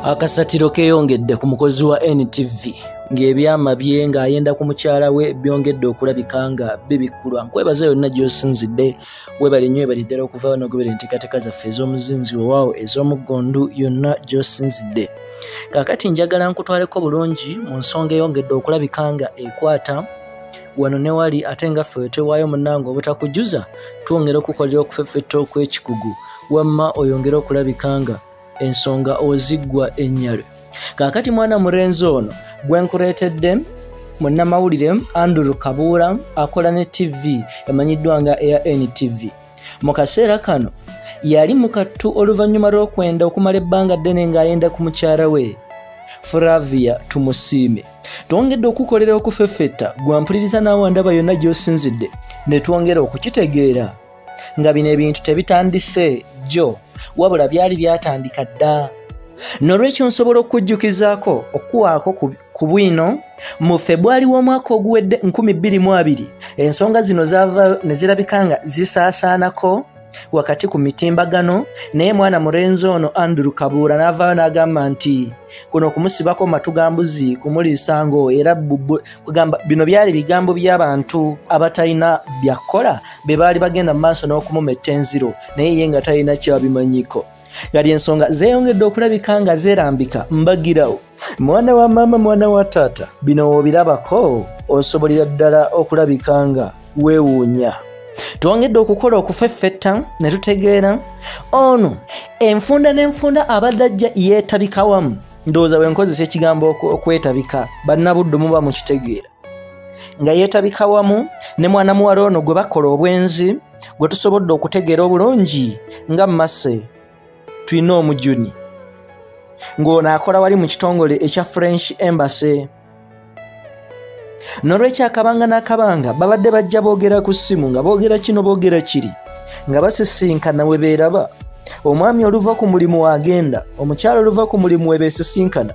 Akasatiro keeyongedde ku mukozi wa NTV ng'ebyama bye ng'ayenda ku mukyala we byongedde okulabika nga bibikkulwa. Nkwebaza yonna gy'osinzidde, weebale nnyo, weebale ddala okuvaayo n'ogoberera enteekateeka zaffe ez'omuzinzi weewaawo ez'omuggondu yonna gy'osinzidde. Kaakati njagala nkutwaleko bulungi mu nsonga eyongedde okulabika nga ekwata wano ne wali, ate nga ffe wetwewaayo munnange obutakujjuza, twongera okukolera okufeffetta okw'ekikugu, wamma oyongere okulabika nga ensonga oziggwa ennyalo. Kaakati mwana mulenzi ono gwe nkuleetedde munnamawulire Andrew Kabuura akola ne TV emanyiddwa nga eya NTV. Mu kaseera kano yali mu kattu oluvannyuma lw'okwenda okumala ebbanga ddene ng'ayenda ku mukyala we Flavia Tumusiime. Twongedde okukolera okufeffetta gwampuliriza naawe ndaba yonna gy'osinzidde, ne twongera okukitegeera nga bino ebintu tebitandise jjo, wabula byali byatandika dda. Nolwekyo nsobola okujjukizaako okuwaako ku bwino mu Febwali w'omwaka oguwedde 2020 ensonga zino zaava ne zirabika nga zisaasaanako wakati ku mitimbagano, naye mwana mulenzi ono Andrew Kabuura n'avaayo n'agamba nti kuno okumusibako matu ga mbuzi kumuliisa ngo, era kugamba bino byali bigambo by'abantu abatalina byakukola be baali bagenda mu maaso n'okumumetta enziro, naye ye nga talina kyabimanyiko. Kati ensonga zeeyongedde okulabika nga zeerambika mbagirawo. Mwana wa maama, mwana wa taata, bino w'obirabako osobolera ddala okulabika nga weewuunya. Twongedde okukola okufeffetta ne tutegeera ono enfunda n'enfunda abadde ajja yeetabika wamu. Ndowooza bwe nkozesa ekigambo okwetabika bannabuddu muba mukitegeera, nga yeetabika wamu ne mwana muwala ono gwe bakola obwenzi gwe tusobodde okutegeera obulungi nga Mase tulina omujuni, ng'ono akola wali mu kitongole ekya French Embassy. Nolwekyo akabanga n'akabanga babadde bajja boogera ku ssimu nga boogera kino boogera kiri, nga basisinkana we beeraba. Omwami oluva ku mulimu agenda, omukyala oluva ku mulimu we beesisinkana,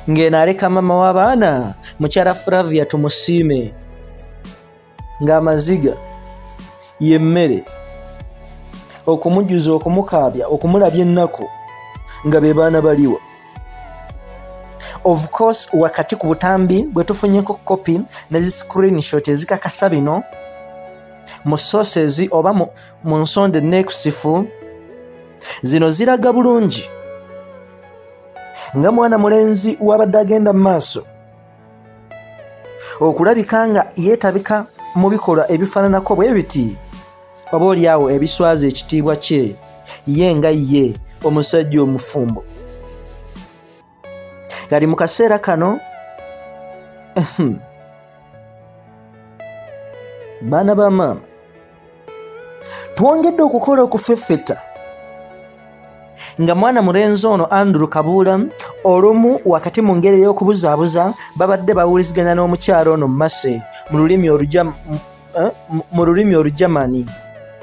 ng'eno aleka maama w'abaana mukyala Flavia Tumusiime ng'amaziga y'emmere, okumujjuza, okumukaabya, okumulabya ennaku nga be baana baliwa. Of course wakati ku butambi bwe tufunyeko kopi ne zi screenshot ezikakasa bino mu sources oba mu nsonda enneekusifu, zino ziraga bulungi nga mwana mulenzi wabadde agenda mu maaso okulabika nga yeetabika mu bikolwa ebifaananako bwe biti, oba oliawo ebiswaza ekitiibwa kye ye nga ye omusajja omufumbo. Kati mu kaseera kano baana ba maama twongedde okukola okufeffetta nga mwana mulenzi ono Andrew Kabuura olumu wakati mu ngeri ey'okubuzaabuza babadde bawuliziganya n'omukyala ono Mase mu lulimi Olujamani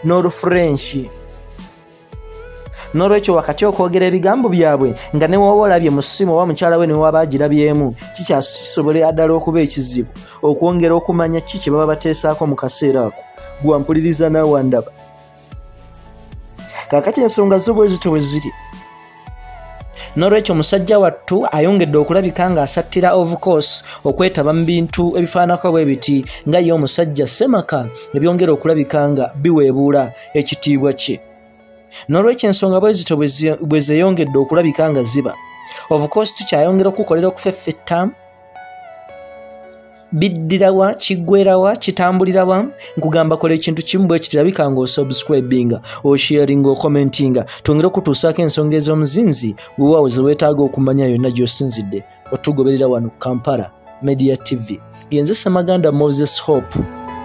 n'Olufrenchi. Nolwekyo wakati okwogera ebigambo byabwe nga ne w'oba olabye mu ssimu oba mukyala we ne waba agirabyemu, kikyasobolera ddala okuba ekizibu okwongera okumanya ki kye baba bateesaako mu kaseera ako. Gwampuliriza naawe ndaba. Kaakati ensonga zo bwe zityo bwe ziri. Nolwekyo musajja wattu ayongedde okulabika ng'asattira of course okwetaba mu bintu ebifaananako bwe biti nga ye omusajja Ssemaka ebyongera okulabika nga biweebuula ekitiibwa kye. Nolwekyo ensonga bwe zityo bwe zeeyongedde okulabika nga ziba. Of course tukyayongera okukolera okufeffetta, biddirawa, kiggwerawa, kitambulirawa. Nkugamba kola ekintu kimu bwe kitirabika ng'osubscribinga, osharinga, okommentinga, twongere okutuusaako ensonga ez'omuzinzi weewaawo ze weetaaga okumanya yonna gy'osinzidde otugoberera wano Kampala Media TV. Yenze Ssemaganda Moses Hope,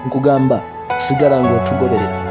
nkugamba sigala ng'otugoberera.